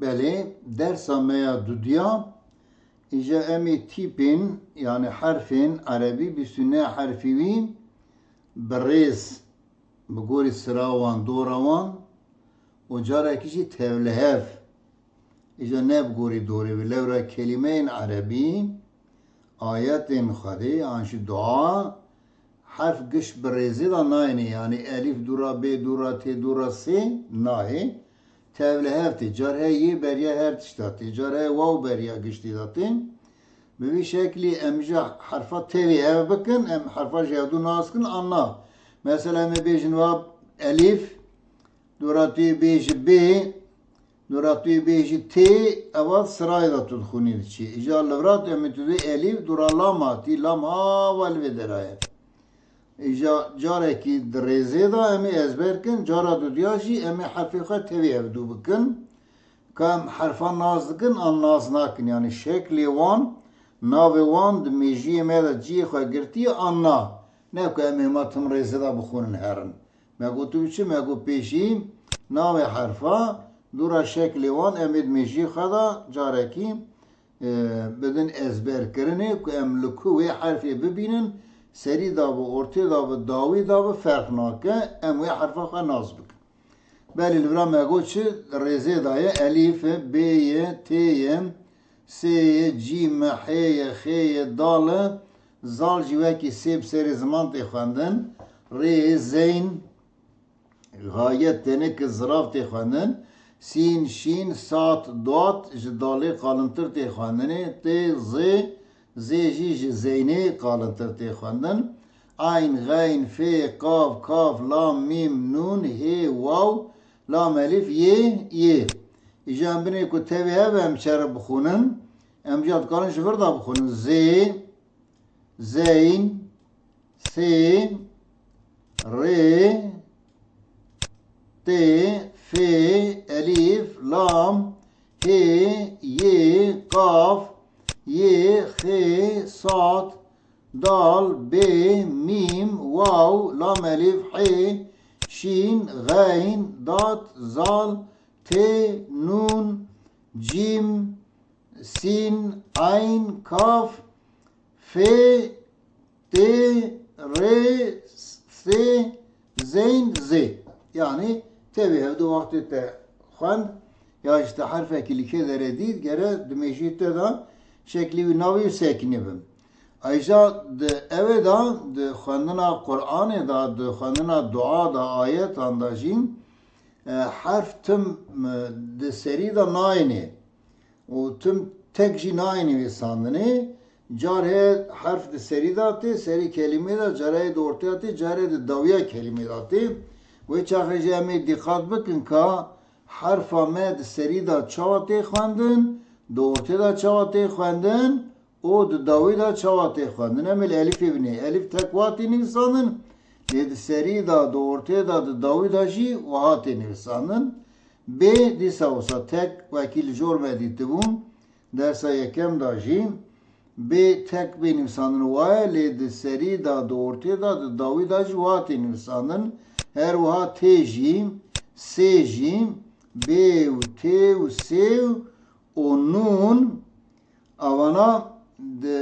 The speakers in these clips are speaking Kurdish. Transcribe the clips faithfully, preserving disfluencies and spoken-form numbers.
Belê, dersa me ya dudiya, îja em ê tîpên, yanî herfên erebî, bîst û neh herfî wî bi rêz, bi gorî sira wan, dora wan û carekî jî tevlihev. Îja ne bi gorî dorê wî, lewra kelîmeyên erebî, ayetên Xwedê, an jî dua, herf giş bi rêzê de nayêne, yanî elîf dûra bê, dûra tê, dûra sê nayê. Tevlihev tê. Car he yê beriya her tişta tê. Car he waw beriya giştî de tê. Bi vî şeklî em ji herfa tevî hev bikin, em herfa ji hevdû nas kin, an na. Mesela em ê bêjin va elîf, dûra tu yê bêjî bê, dûra tu yê bêjî tê, eva sirayê de tu dixwînî diçî. Îja li vir de em ê tu dê elîf, dûra lam hatî, lam hava li vê dera ye. Îja carekî di rêzê de em ê ezber kin, cara dudiya jî em ê herfê xwe tevî hevdû bikin. Ka em herfan nas dikin, an nas nakin. Yanî şeklê wan, navê wan di mêjiyê me de cihê xwe girtiye, an na. Ne ku em ê hema tim rêzê de bixwînin herin. Me got tu çi? Me got pêşî navê herfa, dûra şeklê wan em ê di mêjiyê xwe de carekî e, bidin ezberkirinê ku em li ku wê herfê bibînin, serî de bi, ortê de bi, dawî de bi ferq nake, em wê herfa xwe nas bikin. Belê li vira me got çi rêzê de ye, elîf e, bê ye, tê ye, sê ye, cîm e, hê ye, xê ye, dal e, zal jî wekî sê bi serê ziman tê xwendin, rê, zeyn, Gayet tenik zirav tê xwendin. Sîn, şîn, sat, dot ji dalê qalintir tê xwendinê. Tê, zê, zê jî ji zeynê qalintir tê xwendin. Ayn, xeyn, fê, qaf, kaf, lam, mîm, nûn, hê, waw, lam, elîf, yê, yê. Îja em binê ku tevî hev em çere bixwînin. Em jî dikarin ji vir de bixwînin. Zê, zeyn, sê, rê, tê, fê, elîf, lam, hê, yê, qaf, yê, xê, sad, dal, bê, mîm, waw, lam, elîf, hê, şîn, xeyn, dad, zal, tê, nûn, cîm, sîn, eyn, kaf, fê, tê, rê, sê, zeyn, zê. Yanî tevî hevdû wextê te xwend, ya ji te herfekî li kê dere dît, gere di mêjiyê te de şeklî wî navê wî sekinî bin. Ayja di evê de, di xwendina Qur'anê de, di xwendina dua de, ayetan de jî, e, herf tim, e, di serî de nayênê. Û tim tek jî nayê nivîsandinê. Car heye herf di serî de tê, serê kelîmê de, car heye di ortê de tê, car heye di dawiya kelîmê de tê. Wê çaxê jî em ê dîqat bikin ka herfa me di serî de çawa tê xwendin, di ortê de çawa tê xwendin û di dawî de çawa tê xwendin. Em ê li elîfê binê. Elîf tek wa tê nivîsandin, lê di serî de, di ortê de, di dawî de jî wiha tê nivîsandin. Bê dîsa wisa tek wekî li jor me dîtibûn, dersa yekem de jî bê tek bê nivîsandin waye, lê di serî de, di ortê de, di dawî de jî wa tê nivîsandin. Her wiha tê jî, sê jî, bê û tê û sê û nûn, Avana di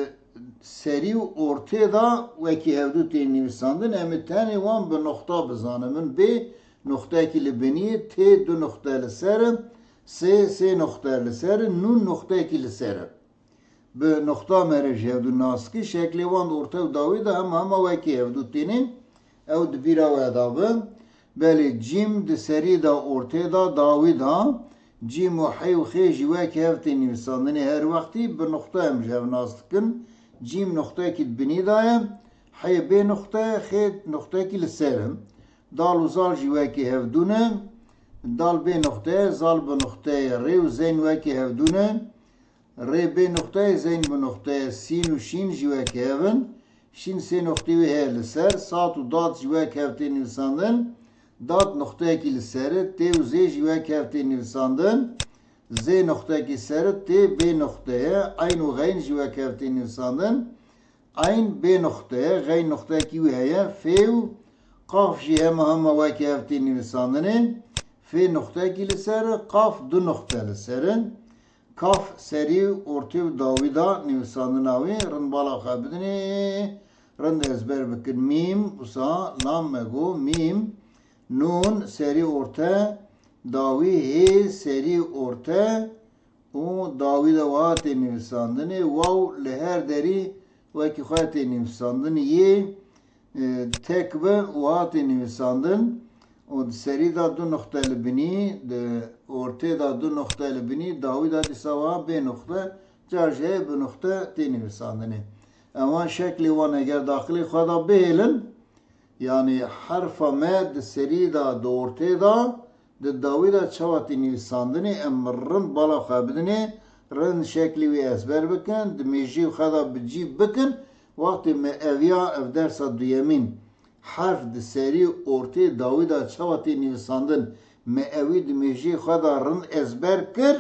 serî û ortê de wekî hevdû tên nivîsandin. Em ê tenê wan bi noxta bizanin. Min bê noxtekî li binî ye, tê du noxte li ser e, sê sê noxte li ser e, nûn noxtekî li ser e. Bi noxta meriv ji hevdû nas dike. Şeklê wan di orte û dawî de hema hema wekî hevdû têne. Ew di bîra we de be. Belê cîm di serî de, ortê de, dawî de. Cîm û hê û xê jî wek hev tê nivîsandinê, her wextî bi noxte em ji hev nas dikin. Cîm noxtekî di binî de ye. Hê bê noxte ye, xê noxtekî li ser e. Dal û zal jî wekî hevdû ne. Dal bê noxte ye, zal bi noxte ye. Rê û zeyn wekî hevdû ne. Rê bê noxteyê, zeyn bi noxteyê, sîn û şîn jî wek hev in. Şîn sê noxtê wî heye li ser. Sat û dad jî wek hev tê nivîsandin. Dad noxteyekî li ser e. Tê û zê jî wek hev tê nivîsandin. Zê noxteyekî ser e. Tê bê noxte ye. Eyn û xeyn jî wek hev tê nivîsandin. Eyn bê noxte ye. Xeyn noxteyekî wî heye. Fê û qaf jî hema hema wek hev tê nivîsandinê. Fê nuqtekî li ser e, qaf du nuqte li ser in. Kaf serî, ortê û dawî de nivîsandina wî, rind bala xwe bidinê, rind ezber bikin. Mîm, wisa lam me got, mîm, nûn serî orte, dawî hê serî orte û dawî de wiha tê nivîsandinê. Waw li her derî wekî xwe tê nivîsandinê. Yê, e, tek bi wiha tê nivîsandin û di serî de du nuqte li binî, di ortê de du nuqte li binî, dawî de dîsa wiha bê nuqte, car jî heye bi nuqte tê nivîsandinê. Ewan şeklê wan eger daxilê xwe de bihêlin, yanî herfa me di serî de, di ortê de, di dawî de çawa tê nivîsandinê, em rind bala xwe bidinê, rind şeklê wî ezber bikin, di mêjiyê xwe de bi cî bikin. Wextê me eviya ev dersa duyemîn, herf di serî, ortê, dawî de çawa tê nivîsandin, me ewî di mêjiyê xwe de rind ezber kir,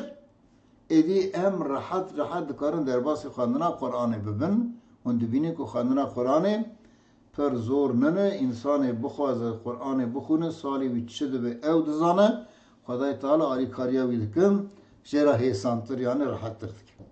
êdî em rehet rehet dikarin derbasî xwendina Quranê bibin. Hûn dibînin ku xwendina Quranê pir zor nine. Însanê bixwaze Quranê bixwîne, salê wî çi dibe ew dizane. Xwedayê Teala alîkariya wî dikin, jê re hêsantir, yanî rehettir dikin.